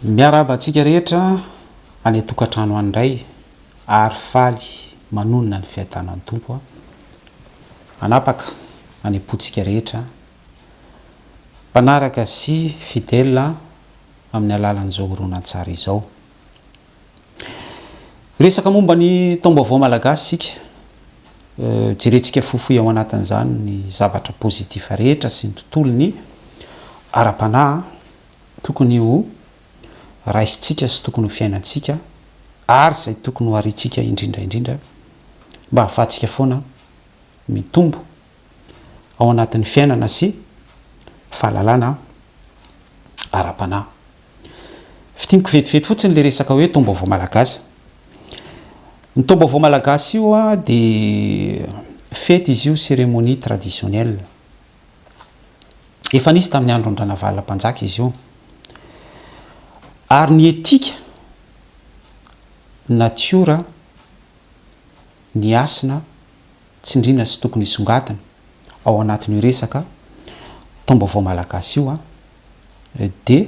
Miarahaba antsika rehetra any an-tokantrano any indray ary faly manonona ny fiadanan'ny Tompo hanapaka any am-pontsika rehetra mpanaraka sy fidèle amin'ny alalan'izao horonantsary izao. Hiresaka momba ny taom-baovao malagasy isika. Jerentsika fohifohy ao anatin'izany ny zavatra positif rehetra sy ny tontolony ara-panahy tokony ho raisintsika sy tokony ho fiainantsika ary izay tokony ho arintsika indrindra indrindra mba hahafahantsika foana mitombo ao anatin'ny fiainana sy fahalalana ara-panahy. Fintiniko vetivety fotsiny le resaka hoe taom-baovao malagasy. Ny taom-baovao malagasy io dia fety izy io, cérémonie traditionnelle. Efa nisy tamin'ny andron'i Ranavalona Mpanjaka izy io. Ary ny etika, natiora, ny hasina tsindriana sy tokony hisongadina ao anatin'io resaka taom-baovao malagasy io dia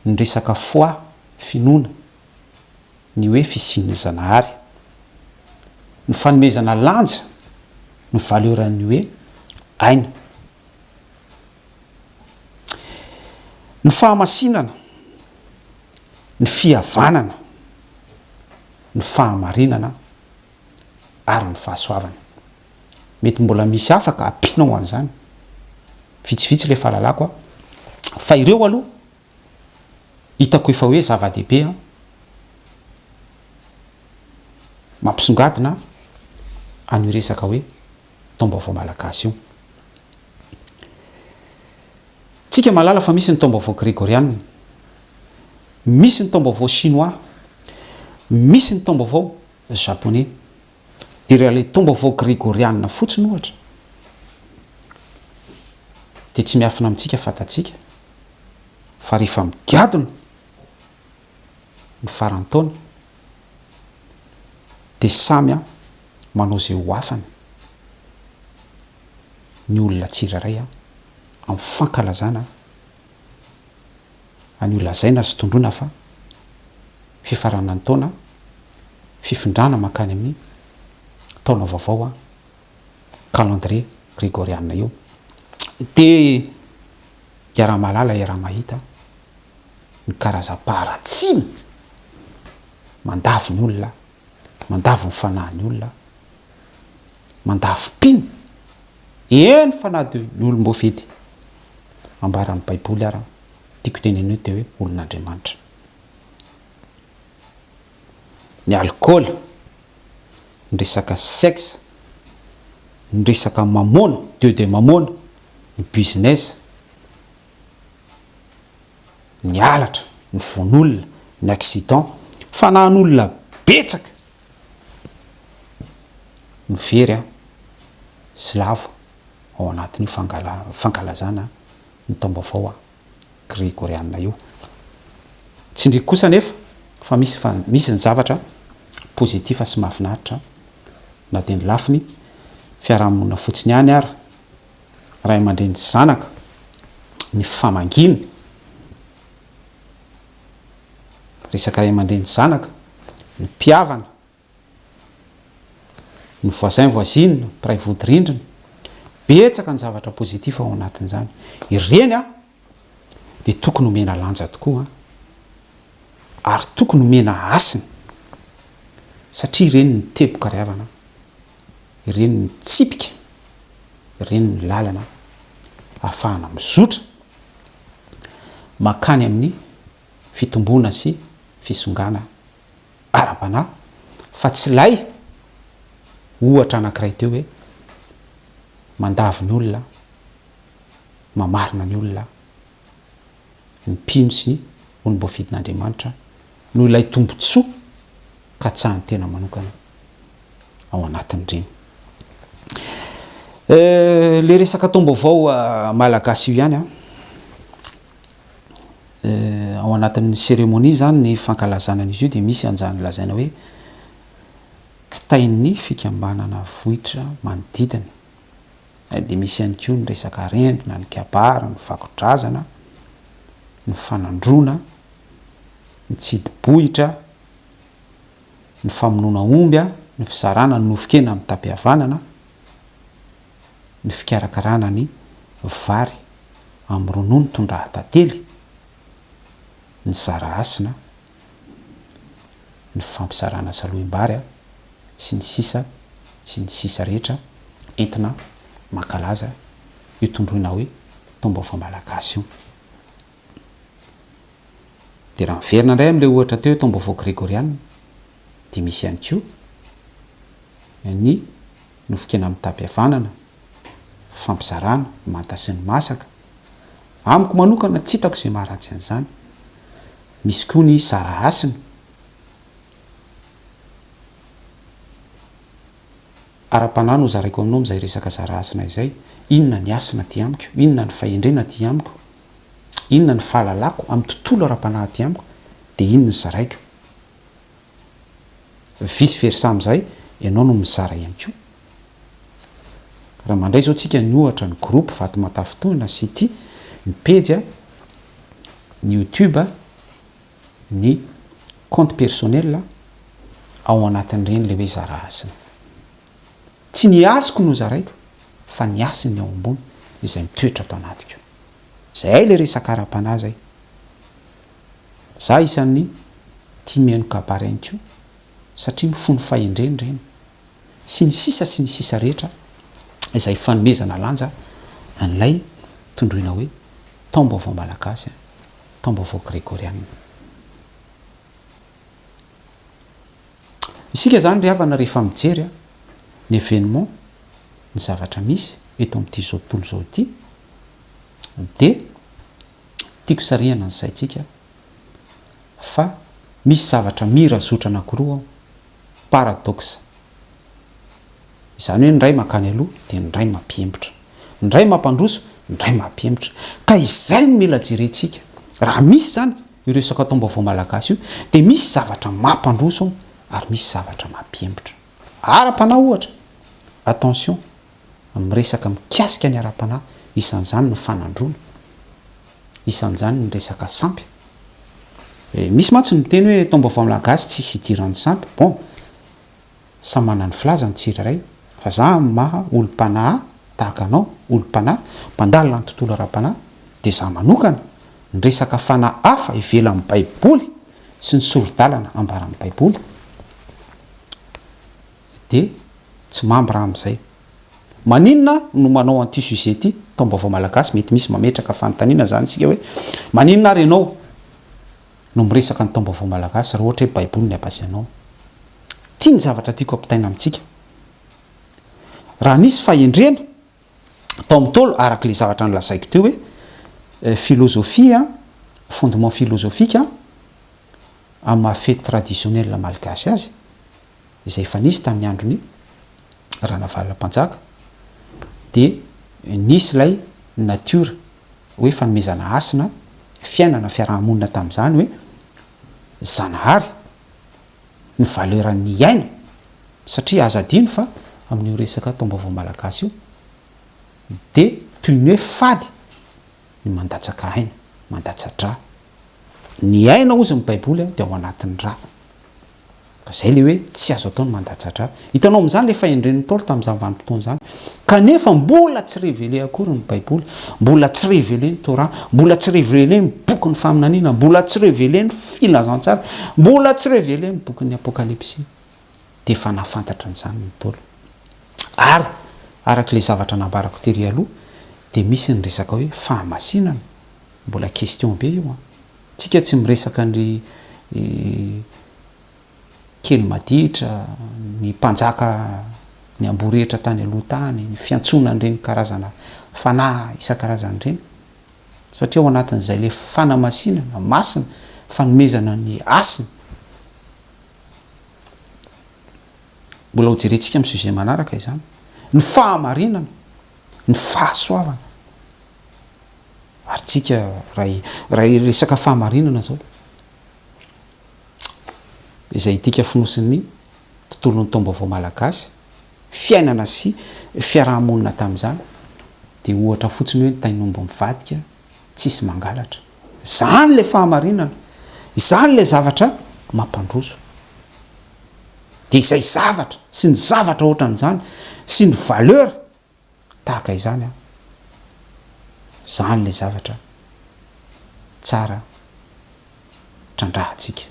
ny resaka foi, finoana, ny hoe fisian'ny Zanahary, ny fanomezana lanja ny valeur-n'ny hoe aina, ny fahamasinana, ny fihavanana, ny fahamarinana ary ny fahasoavana. Mety mbola misy hafa ka ampianao an'izany. Vitsivitsy ilay fahalalako an. Fa ireo aloha hitako efa hoe zava-dehibe an. Mampisongadina an'io resaka hoe taom-baovao malagasy io. Tsika mahalala fa misy ny taom-baovao gregoriana, misy ny taom-baovao chinois, misy ny taom-baovao japonais. Dia raha ilay taom-baovao gregoriana fotsiny ohatra dia tsy miafina amintsika fantatsika fa rehefa migadona ny faran'ny taona dia samy manao izay ho afany ny olona tsirairay amin'ny fankalazana an'io lazaina sy tondroina fa fifaranan'ny taona, fifindrana mankany amin'ny taona vaovao, calendrier gregoriana io. Dia iaraha-mahalala, iaraha-mahita ny karazam-paharatsiana mandavo ny olona, mandavo ny fanahin'ny olona, mandavo mpino, eny fa na dia ny olom-boafidy ambaran'ny Baiboly ara, tiako tenenina eo dia hoe olon'Andriamanitra. Ny alikaola, ny resaka sexe, ny resaka mamôna, dieu de mamôna, ny business, ny halatra, ny vono olona, ny accident, fanahin'olona betsaka no very an, sy lavo ao anatin'io fangala fankalazana ny taom-baovao an gregoriana io. Tsindriako kosa anefa fa misy fa misy ny zavatra positif sy mahafinaritra na dia ny lafiny fiarahamonina fotsiny ihany ara, ray aman-dreny sy zanaka, ny famangiana, resaka ray aman-dreny sy zanaka, ny mpihavana, ny voisin voisine, mpiray vodirindrina, betsaka ny zavatra positif ao anatin'izany. Ireny an, dia tokony omena lanja tokoa an, ary tokony omena hasina, satria ireny ny teboka ry havana, ireny ny tsipika, ireny ny lalana ahafahana mizotra mankany amin'ny fitomboana sy fisongana ara-panahy fa tsy ilay ohatra anankiray teo hoe mandavo ny olona, mamarina ny olona, ny mpino sy ny olom-boafidin'Andriamanitra noho ilay tombontsoa katsahan'ny tena manokana ao anatin'ireny. Le resaka taom-baovao malagasy io ihany an. Ao anatin'ny cérémonie izany ny fankalazana an'izy io dia misy an'izany lazaina hoe kitain'ny fikambanana vohitra manodidina. Dia misy ihany koa ny resaka arendrina, ny kabary, ny vakodrazana. ny fanandroana, ny tsidi-bohitra, ny famonoana omby, ny fizarana ny nofon-kena mitam-pihavanana, ny fikarakarana ny vary amin'ny ronono tondrahan-tantely, ny zara hasina, ny fampizarana salohim-bary sy ny sisa sy ny sisa rehetra entina mankalaza io tondroina hoe taom-baovao malagasy io. Dia raha miverina indray amin'ilay ohatra teo hoe taom-baovao gregoriana dia misy ihany koa ny nofon-kena mitam-pihavanana, fampizarana, ny manta sy ny masaka. Amiko manokana tsy hitako izay maharatsy an'izany. Misy koa ny zara hasina. Ara-panahy no zaraiko aminao amin'izay resaka zara hasina izay. Inona ny hasina aty amiko? Inona ny fahendrena aty amiko? Inona ny fahalalako amin'ny tontolo ara-panahy aty amiko? Dia iny no zaraiko. Vice versa amin'izay, ianao no mizara ihany koa. Raha mandray izao tsika ny ohatra ny groupe vato matafintohina sy ity, ny pejy, ny youtube, ny compte personnel, ao anatin'ireny ilay hoe zara hasina. Tsy ny hasiko no zaraiko fa ny hasin'ny ao ambony izay mitoetra ato anatiko. Izay ilay resaka ara-panahy izay. Za isan'ny tia mihaino kabary ihany koa satria mifono fahendrena ireny. Sy ny sisa sy ny sisa rehetra izay fanomezana lanja an'ilay tondroina hoe taom-baovao malagasy, taom-baovao gregoriana. Isika izany ry havana rehefa mijery ny événement, ny zavatra misy eto amin'ity izao tontolo izao ity dia tiako sarihana ny saintsika fa misy zavatra mira zotra anankiroa ao, paradoxe. Izany hoe ny iray mankany aloha dia ny iray mampihemotra. Ny iray mampandroso, ny iray mampihemotra. Ka izay no mila jerentsika. Raha misy izany io resaka taom-baovao malagasy io dia misy zavatra mampandroso ao ary misy zavatra mampihemotra. Ara-panahy ohatra, attention, miresaka mikasika ny ara-panahy, isan'izany ny fanandroana, isan'izany ny resaka sampy. Misy mantsy ny miteny hoe taom-baovao malagasy tsisy idiran'ny sampy, bon, samy manana ny filazany ny tsirairay, fa za amin'ny maha olom-panahy tahaka anao, olom-panahy, mpandalina ny tontolo ara-panahy, dia za manokana, ny resaka fanahy hafa ivelan'ny baiboly sy ny sori-dalana ambaran'ny baiboly, dia tsy membre amin'izay. Maninona no manao an'ity sujet ity, taom-baovao malagasy, mety misy mametraka fanontaniana izany isika hoe maninona ary ianao no miresaka ny taom-baovao malagasy raha ohatra hoe baiboly ny abazianao. Ity ny zavatra tiako ampitaina amintsika. Raha nisy fahendrena tao amin'ny Ntaolo araka ilay zavatra nolazaiko teo hoe filozofia, fondement philosophique amin'ny maha fety traditionnel malgache azy, izay efa nisy tamin'ny andron'i Ranavalona Mpanjaka dia nisy ilay natiora hoe fanomezana hasina fiainana fiaraha-monina tamin'izany hoe Zanahary ny valeur ny aina satria aza adino fa amin'io resaka taom-baovao malagasy io dia toy ny hoe fady ny mandatsaka aina, mandatsa-drà. Ny aina hozy ny baiboly dia ao anatin'ny rà. Ka zay le hoe tsy azo atao ny mandatsa-drà. Hitanao amin'izany le fahendren'ny Ntaolo tamin'izany vanim-potoana izany. Kanefa mbola tsy révélé akory ny baiboly, mbola tsy révélé ny Torah, mbola tsy révélé ny bokin'ny faminaniana, mbola tsy révélé ny filazantsara, mbola tsy révélé ny bokin'ny apokalypsy. Dia efa nahafantatra an'izany ny Ntaolo. Ary araka ilay zavatra nambarako tery aloha dia misy ny resaka hoe fahamasinana. Mbola question be io an. Tsika tsy miresaka ny kely maditra, ny mpanjaka ny amboa rehetra tany aloha tany, ny fiantsoana an'ireny karazana fanahy isan-karazany ireny. Satria ao anatin'izay le fanamasinana masina, fanomezana ny hasina. Mbola ho jerentsika amin'ny sujet manaraka izany. Ny fahamarinana, ny fahasoavana. Ary tsika raha raha hiresaka fahamarinana zao, izay hidika fonosin'ny tontolon'ny taom-baovao malagasy, fiainana sy fiaraha-monina tamin'izany, dia ohatra fotsiny hoe ny tain'omby mivadika, tsisy mangalatra. Izany ilay fahamarinana, izany ilay zavatra mampandroso. Dia izay zavatra sy ny zavatra ohatran'izany sy ny valeur tahaka izany an, izany ilay zavatra tsara trandrahantsika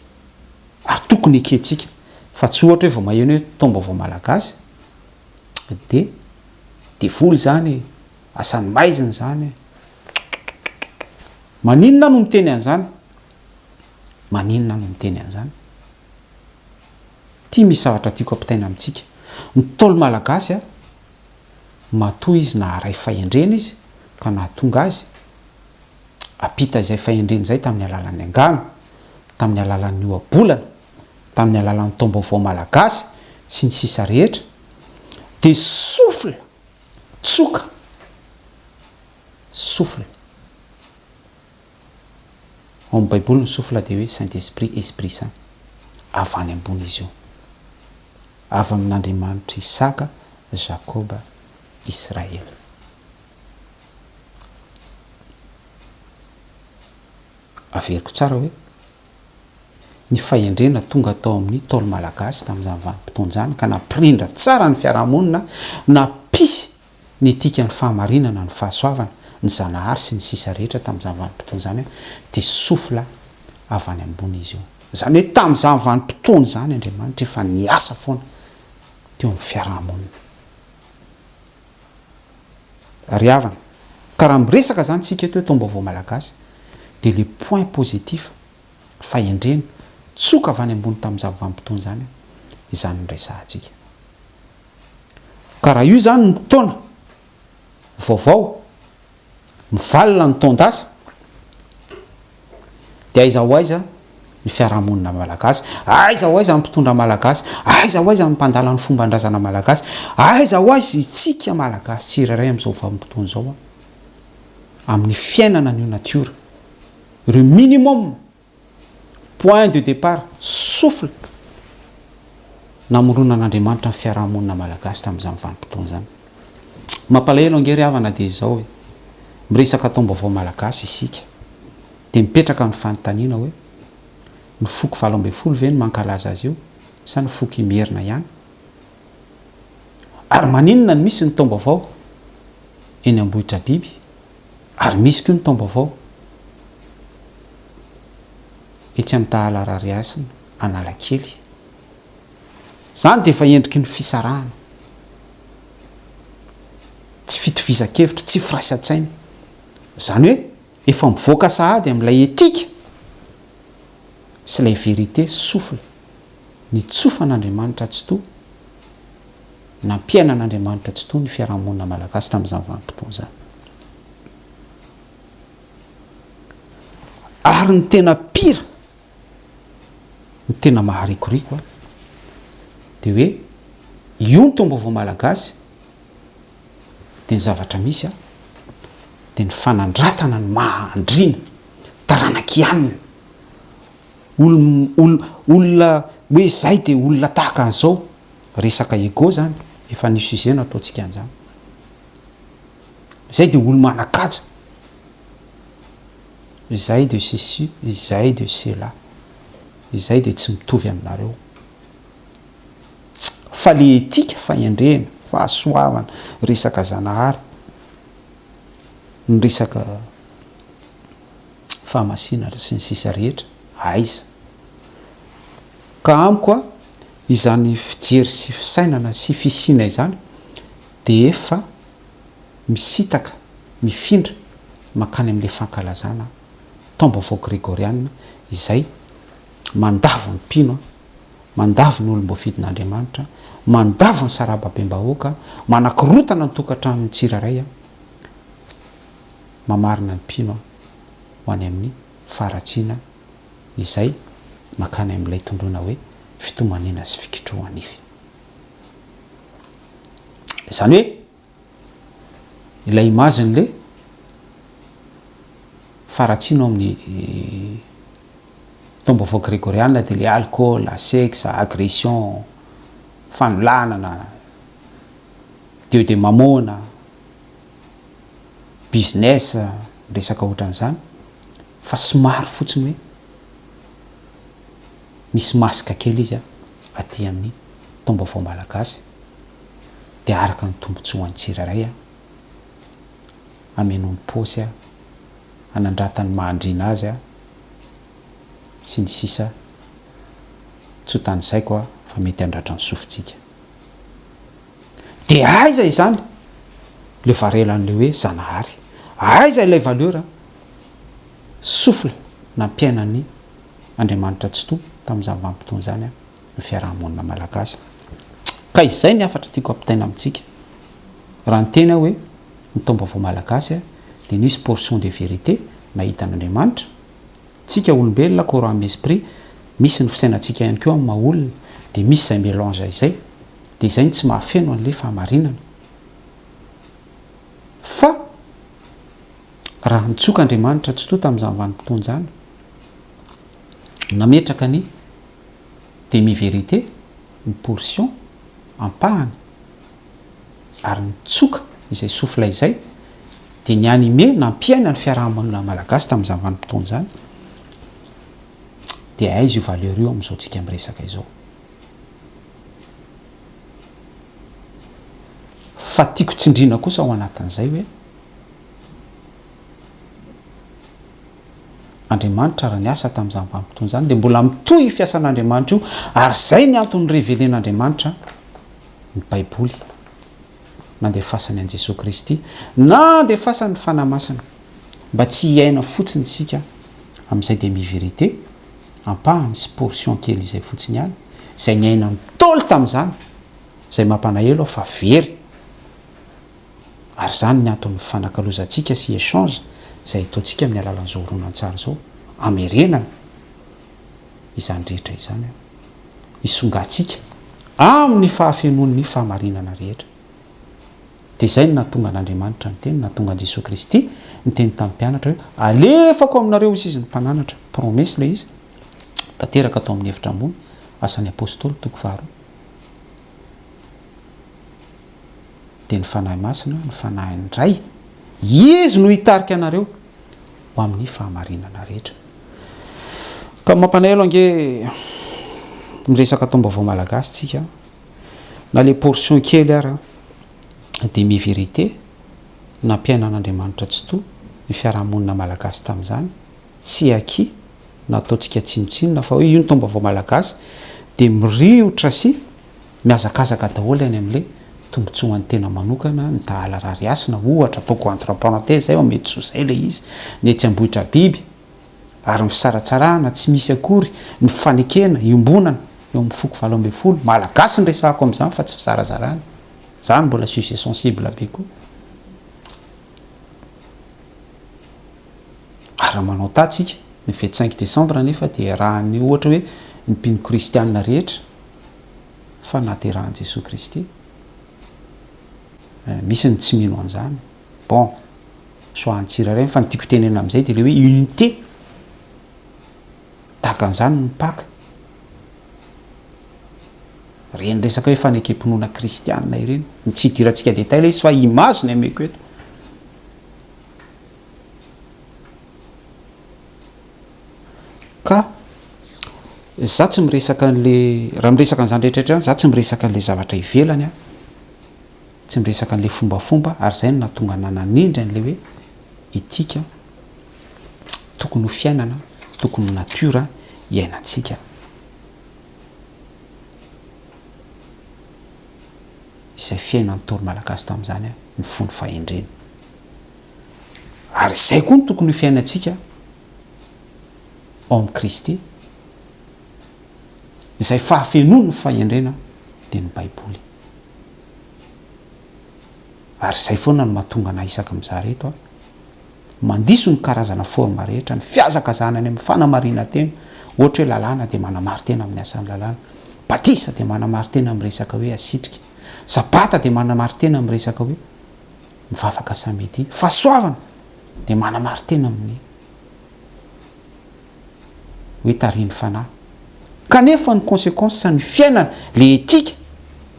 ary tokony ekentsika fa tsy ohatra hoe vao maheno hoe taom-baovao malagasy dia devoly izany e, asan'ny maizina izany e. Maninona aho no miteny an'izany? Maninona aho no miteny an'izany? Ity misy zavatra tiako ampitaina amintsika. Ny Ntaolo malagasy a, matoa izy naharay fahendrena izy ka nahatonga azy hampita izay fahendrena izay tamin'ny alalan'ny angano, tamin'ny alalan'ny ohabolana, tamin'ny alalan'ny taom-baovao malagasy sy ny sisa rehetra, dia souffle, tsoka, souffle. Ao amin'ny Baiboly ny souffle dia hoe Saint Esprit, Esprit Saint. Avy any ambony izy io. Avy amin'Andriamanitr'i Isaka, Jakoba, Israely. Averiko tsara hoe, ny fahendrena tonga tao amin'ny Ntaolo Malagasy tamin'izany vanim-potoana izany ka nampirindra tsara ny fiarahamonina, nampisy ny etikan'ny fahamarinana, ny fahasoavana, ny Zanahary sy ny sisa rehetra tamin'izany vanim-potoana izany dia souffle avy any ambony izy io. Izany hoe tamin'izany vanim-potoana izany Andriamanitra efa niasa foana teo amin'ny fiarahamonina. Ry havana, ka raha miresaka izany tsika eto hoe taom-baovao malagasy dia le point positif, fahendrena, tsoka avy any ambony tamin'izany vanim-potoana izany, izany no resahantsika. Ka raha io izany ny taona vaovao, mivalona ny taon-dasa, dia aiza ho aiza ny fiarahamonina malagasy, aiza ho aiza ny mpitondra malagasy, aiza ho aiza ny mpandala ny fomban-drazana malagasy, aiza ho aiza isika malagasy tsirairay amin'izao vanim-potoana izao amin'ny fiainana an'io natiora, ireo minimum Point de départ, souffle, namoronan'Andriamanitra ny fiaraha-monina malagasy tamin'izany vanim-potoana izany. Mampalahelo ange ry havana dia izao e, miresaka taom-baovao malagasy isika, dia mipetraka ny fanontaniana hoe, ny foko 18 ve no mankalaza azy io sa ny foko Imerina ihany? Ary maninona no misy ny taom-baovao eny Ambohitrabiby ary misy koa ny taom-baovao etsy amin'ny Tahala Rarihasina Analakely. Izany dia efa endriky ny fisarahana, tsy fitovizan-kevitra, tsy firaisan-tsaina. Izany hoe efa mivoaka sahady amin'ilay etika sy ilay vérité souffle nitsofan'Andriamanitra Tsitoha, nampiainan'Andriamanitra Tsitoha ny fiarahamonina malagasy tamin'izany vanim-potoana izany. Ary ny tena pire, ny tena maharikoriko an, dia hoe io ny taom-baovao malagasy, dia ny zavatra misy an, dia ny fanandratana ny maha andriana, taranak'i Anna, olona hoe izay dia olona tahaka an'izao, resaka ego zany, efa nisy sujet nataontsika an'izany. Izay dia olo manan-kaja. Izay de ceci, izay de cela. Izay dia tsy mitovy aminareo. Fa le etika, fahendrena, fahasoavana, resaka Zanahary, ny resaka fahamasinana sy ny sisa rehetra, aiza? Ka amiko a, izany fijery sy fisainana sy fisiana izany dia efa misintaka, mifindra mankany amin'ilay fankalazana Taom-baovao Gregoriana izay mandavo ny mpino, mandavo ny olom-boafidin'Andriamanitra, mandavo ny sarababem-bahoaka, manakorotana ny tokantranon'ny tsirairay, mamarina ny mpino ho any amin'ny faharatsiana izay mankany amin'ilay tondroina hoe fitomaniana sy fikitroha-nify. Izany hoe ilay image-n'le faharatsiana ao amin'ny taom-baovao gregoriana dia le alcool, sexe, agression, fanolanana, dieu de mamôna, business, resaka ohatran'izany. Fa somary fotsiny hoe misy masque kely izy aty amin'ny taom-baovao malagasy dia araka ny tombotsoan'ny tsirairay hamenoany paosy hanandratany mahandriana azy sy ny sisa Tsy ho tanisaiko fa mety handratra ny sofintsika. Dia aiza izany le varelan'le hoe Zanahary? Aiza ilay valeur souffle nampiainan'ny Andriamanitra Tsitoha tamin'izany vanim-potoana izany ny fiaraha-monina malagasy? Ka izay ny hafatra tiako ampitaina amintsika. Raha niteny aho hoe ny taom-baovao malagasy dia nisy portion de vérité nahita an'Andriamanitra, Tsika olombelona corps âme esprit misy ny fisainantsika ihany koa amin'ny maha olona dia misy izay melange izay dia izay no tsy mahafeno an'ilay fahamarinana fa raha nitsoka Andriamanitra tsy toa tamin'izany vanim-potoana izany nametraka ny demi vérité ny portion ampahany ary nitsoka izay souffle izay dia ni-animer, nampiaina ny fiaraha-monina malagasy tamin'izany vanim-potoana izany, dia aiza io valeur io amin'izao tsika miresaka izao? Fa tiako tsindriana kosa ao anatin'izay hoe Andriamanitra raha niasa tamin'izany vanim-potoana izany dia mbola mitohy io fiasan'Andriamanitra io ary izay ny antony revelen'Andriamanitra ny Baiboly, nandefasany an'i Jesoa Kristy, nandefasany ny Fanahy Masina, mba tsy hiaina fotsiny isika amin'izay demi-vérité, ampahany sy portion kely izay fotsiny ihany, izay niainan'ny Ntaolo tamin'izany, izay mampanahelo aho fa very. Ary izany ny anton'ny fifanakalozantsika sy échange izay ataontsika amin'ny alalan'izao horonantsary izao, hamerenana izany rehetra izany. Hisongantsika amin'ny fahafenoan'ny fahamarinana rehetra. Dia izay no nahatonga an'Andriamanitra niteny, nahatonga an'i Jesoa Kristy niteny tamin'ny mpianatra hoe, Alefako aminareo hozy izy ny mpananatra. Promesse ilay izy, tanteraka tao amin'ny efitra ambony, Asan'ny Apostoly toko faharoa. Dia ny Fanahy Masina, ny Fanahin'ny Ray, Izy no hitarika anareo ho amin'ny fahamarinana rehetra. Ka mampanaelo ange miresaka taom-baovao malagasy tsika, na le portion kely ara demi vérité nampiainan'Andriamanitra Tsitoha ny fiarahamonina malagasy tamin'izany, tsy aky na ataontsika tsinontsinona fa hoe io ny taom-baovao malagasy dia miriotra sy mihazakazaka daholo any amin'ilay tombotsoan'ny tena manokana, ny Tahala Rarihasina ohatra, ataoko entre parenthèse zay fa mety tsy ho zay ilay izy, ny etsy Ambohitrabiby, ary ny fisaratsarahana tsy misy akory, ny fanekena iombonana eo amin'ny foko 18, malagasy no resahako amin'izany fa tsy fizarazarana, zany mbola sujet sensible be koa. Ary raha manao ta tsika, ny 25 décembre anefa dia iarahan'ny ohatra hoe ny mpino kristianina rehetra fa nahaterahan'i Jesoa Kristy. Misy ny tsy mino an'izany. Bon, choix an'ny tsirairay fa ny tiako tenenina amin'izay dia ilay hoe unité. Tahaka an'izany ny Paka. Ireny resaka hoe fanekem-pinoana kristianina ireny. Tsy hidirantsika détail ilay izy fa image ny ameko eto. Ka za tsy miresaka an'le, raha miresaka an'izany rehetra rehetra izany za tsy miresaka an'le zavatra ivelany aho, tsy miresaka an'le fombafomba ary izay no nahatonga anah nanindry an'le hoe etika tokony ho fiainana, tokony ho nature iainantsika. Izay fiainan'ny Ntaolo Malagasy tamin'izany ny fony fahendrena. Ary izay koa no tokony ho fiainantsika ao amin'i Kristy. Izay fahafenoan'ny fahendrena dia ny Baiboly. Ary izay foana no mahatonga anà isaky mizara eto aho. Mandiso ny karazana forme rehetra, ny fihazakazahana any amin'ny fanamarinan-tena, ohatra hoe lalàna dia manamarin-tena amin'ny asan'ny lalàna, batisa dia manamarin-tena amin'ny resaka hoe asitrika, sabata dia manamarin-tena amin'ny resaka hoe mivavaka samedi, fahasoavana dia manamarin-tena amin'ny hoe tarihin'ny fanahy. Kanefa ny consequence ny fiainana, le éthique,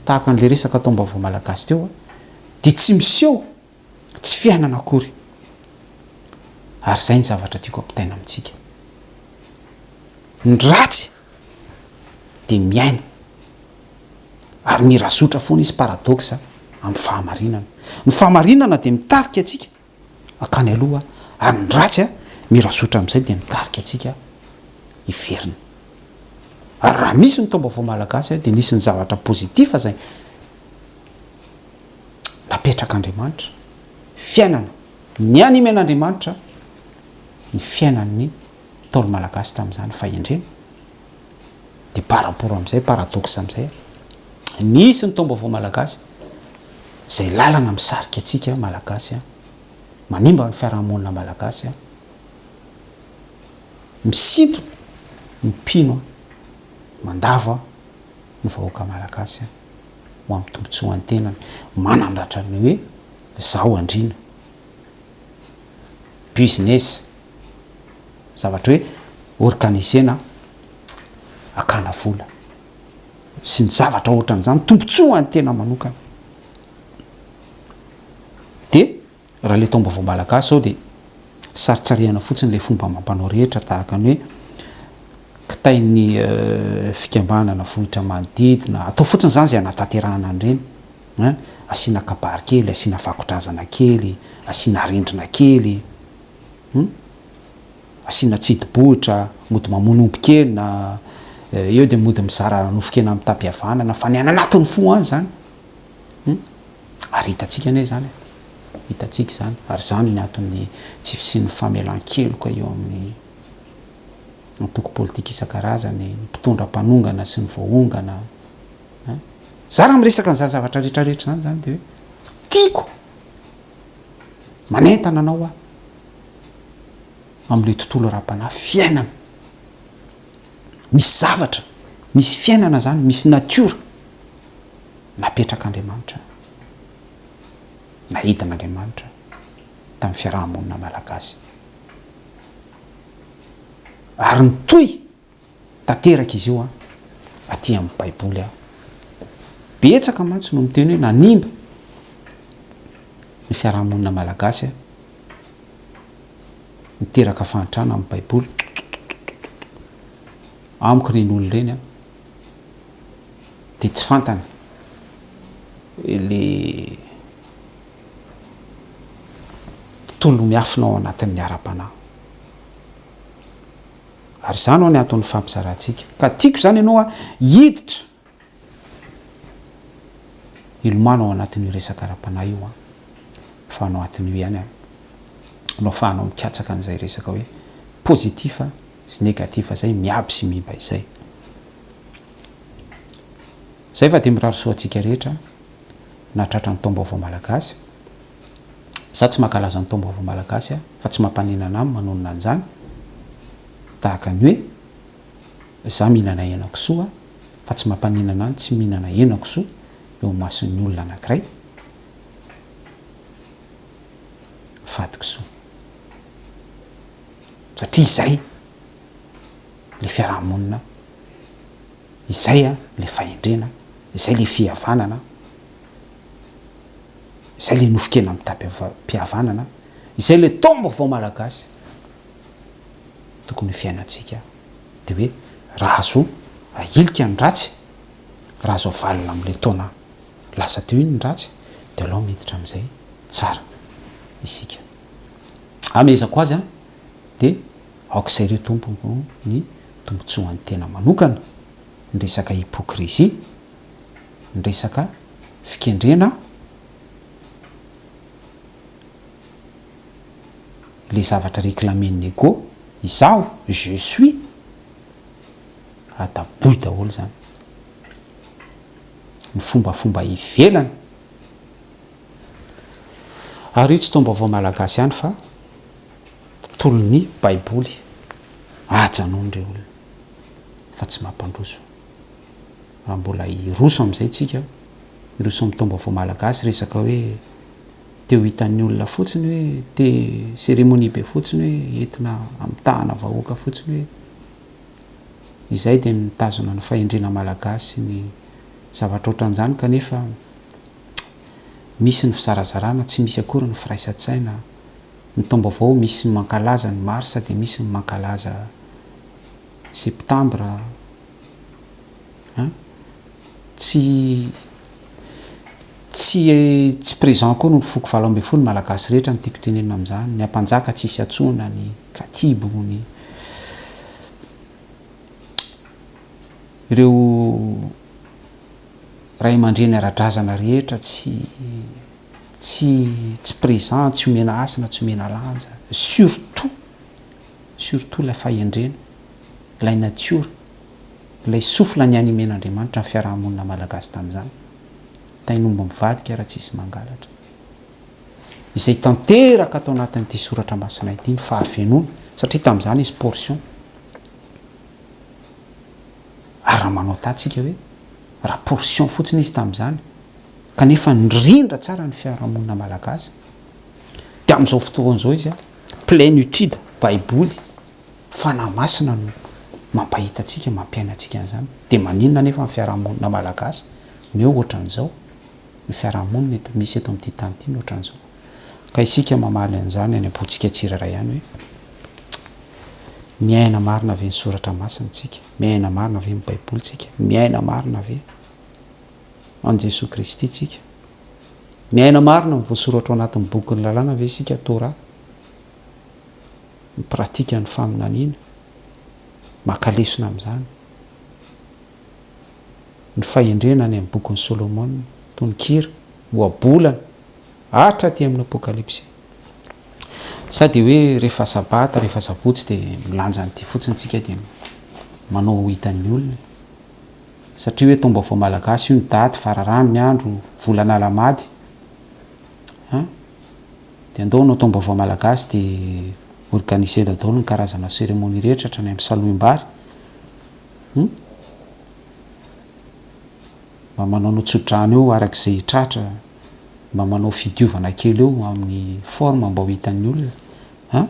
tahaka an'le resaka taom-baovao malagasy teo, dia tsy miseho, tsy fiainana akory. Ary izay ny zavatra tiako ampitaina amintsika. Ny ratsy dia miaina ary mirazotra foana izy, paradoxe, amin'ny fahamarinana. Ny fahamarinana dia mitarika antsika hankany aloha ary ny ratsy mirazotra amin'izay dia mitarika antsika hiverina. Ary raha misy ny taom-baovao malagasy dia nisy ny zavatra positif izay napetrak'Andriamanitra, fiainana nianimen'Andriamanitra ny fiainan'ny Ntaolo malagasy tamin'izany fahendrena dia par rapport amin'izay, paradoxe amin'izay, nisy ny taom-baovao malagasy izay lalana misarika antsika malagasy, manimba ny fiarahamonina malagasy, misintona ny mpino, mandavo ny vahoaka malagasy ho amin'ny tombontsoan'ny tenany, manandratra ny hoe izaho andriana. Business, zavatra hoe organiser-na hakana vola sy ny zavatra ohatran'izany, tombontsoa an'ny tena manokana. Dia raha ilay taom-baovao malagasy izao dia saritsarihana fotsiny ilay fomba amam-panao rehetra tahaka ny hoe kitain'ny fikambanana vohitra manodidina, atao fotsiny izany izay hanatanterahana an'ireny. Hein, asiana kabary kely, asiana vakodrazana kely, asiana rindrina kely, hum, asiana tsidibohitra, mody mamono omby kely na eo dia mody mizara nofon-kena mitam-pihavanana fa ny any anatin'ny fo any izany, hum, ary hitantsika anie izany e, hitantsika izany, ary izany ny anton'ny tsy fisian'ny famelan-keloka eo amin'ny antoko politika isan-karazany, ny mpitondra mpanongana sy ny voaongana. An! Za raha miresaka an'izany zavatra rehetra rehetra izany zany dia hoe tiako manentana anao aho amin'ilay tontolo ara-panahy, fiainana. Misy zavatra, misy fiainana zany, misy natiora napetrak'Andriamanitra, nahidin'Andriamanitra tamin'ny fiaraha-monina malagasy. Ary nitohy Tanteraka izy io an, aty amin'ny baiboly an. Betsaka mantsy no miteny hoe nanimba ny fiarahamonina malagasy an, niteraka fahantrana amin'ny baiboly. Amiko ireny olona ireny an, dia tsy fantany le tontolo miafina ao anatin'ny ara-panahy. Ary izany ho'a ny anton'ny fampizarantsika. Ka tiako izany ianao a hiditra hilomano ao anatin'io resaka ara-panahy io an, fa anao atin'io ihany an, no afahanao mikatsaka an'izay resaka hoe positif sy negatif izay, miabo sy miiba izay. Izay fa dia mirary soa antsika rehetra nahatratra ny taom-baovao malagasy. Za tsy mankalaza ny taom-baovao malagasy aho fa tsy mampaninana ahy ny manonona an'izany, tahaka ny hoe za mihinana henakisoa fa tsy mampaninana ahy ny tsy mihinana henakisoa eo imason'ny olona anankiray fady kisoa satria izay le fiarahamonina, izay le fahendrena, izay le fihavanana. Izay le nofon-kena mitam-pihavanana, izay le taom-baovao malagasy tokony ho fiainantsika dia hoe raha azo ahilika ny ratsy, raha azo avalona amin'ilay taona lasa teo iny ny ratsy dia alao miditra amin'izay tsara isika. Amehezako azy an, dia aoka izay ireo tompoko ny tombotsoan'ny tena manokana, ny resaka hypocrisie, ny resaka fikendrena le zavatra reclamer-n'ny ego, izaho, je suis, adaboy daholo zany. Ny fombafomba ivelany. Ary io tsy taom-baovao malagasy ihany fa tontolon'ny baiboly. Ajanony re olona fa tsy mampandroso. Raha mbola hiroso amin'izay tsika, hiroso amin'ny taom-baovao malagasy, resaka hoe te ho hitan'ny olona fotsiny hoe, te cérémonie be fotsiny hoe, entina hamitahana vahoaka fotsiny hoe, izay dia mitazona ny fahendrena malagasy sy ny zavatra ohatran'izany kanefa misy ny fizarazarana, tsy misy akory ny firaisan-tsaina. Ny taom-baovao misy ny mankalaza ny mars dia misy ny mankalaza septambra an! Tsy tsy tsy présent koa ny foko 18 ny malagasy rehetra no tiako tenenina amin'izany, ny ampanjaka tsisy antsoina, ny katibo, ny ireo ray aman-dreny ara-drazana rehetra tsy tsy tsy présent, tsy omena hasina, tsy omena lanja, surtout surtout ilay fahendrena, ilay natiora, ilay souffle nianimen'Andriamanitra ny fiaraha-monina malagasy tamin'izany, tain'omby mivadika raha tsisy mangalatra. Izay tanteraka ato anatin'ity soratra masina ity ny fahafenoana, satria tamin'izany izy portion. Ary raha manao taha tsika hoe raha portion fotsiny izy tamin'izany, kanefa nirindra tsara ny fiarahamonina malagasy, dia amin'izao fotoana izao izy plénitude, baiboly, fanahy masina no mampahita antsika, mampiaina antsika an'izany. Dia maninona anefa ny fiarahamonina malagasy no eo ohatran'izao? Ny fiarahamonina eto misy eto amin'ity tany ity no ohatran'izao. Ka isika mamaly an'izany any am-pontsika tsirairay ihany hoe, miaina marina ve ny soratra masina tsika? Miaina marina ve ny baiboly tsika? Miaina marina ve an'i Jesoa Kristy tsika? Miaina marina ny voasoratra ao anatin'ny bokin'ny lalàna ve isika, Torah? Mi-pratique ny faminaniana? Maka lesona amin'izany? Ny fahendrena any amin'ny bokin'i Solomona, tononkira, ohabolana, hatraty amin'ny Apokalypsy. Sa dia hoe rehefa sabata, rehefa sabotsy dia milanja an'ity fotsiny tsika dia manao ho hitan'ny olona? Satria hoe taom-baovao malagasy io ny daty, fararano ny andro, volana alahamady. An? Dia andao hanao taom-baovao malagasy dia organiser-na daholo ny karazana cérémonie rehetra hatrany amin'ny salohim-bary. Hum? Mba manaonao tso-drano eo araka izay tratra, mba manao fidiovana kely eo amin'ny forme mba ho hitan'ny olona. An?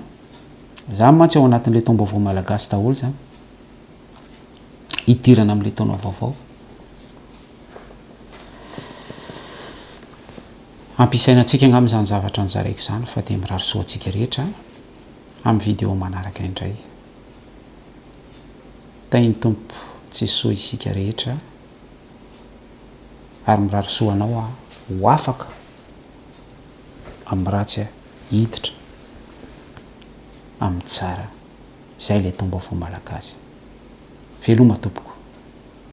Izany mantsy ao anatin'ilay taom-baovao malagasy daholo izany. Hidirana amin'ilay taona vaovao. Ampiasaina antsika angamba izany zavatra nozaraiko izany fa dia mirary soa antsika rehetra amin'ny vidéo manaraka indray. Tahin'ny Tompo Jesoa isika rehetra ary mirary soa anao aho ho afaka amin'ny ratsy hiditra amin'ny tsara. Izay ilay taom-baovao malagasy. Veloma tompoko.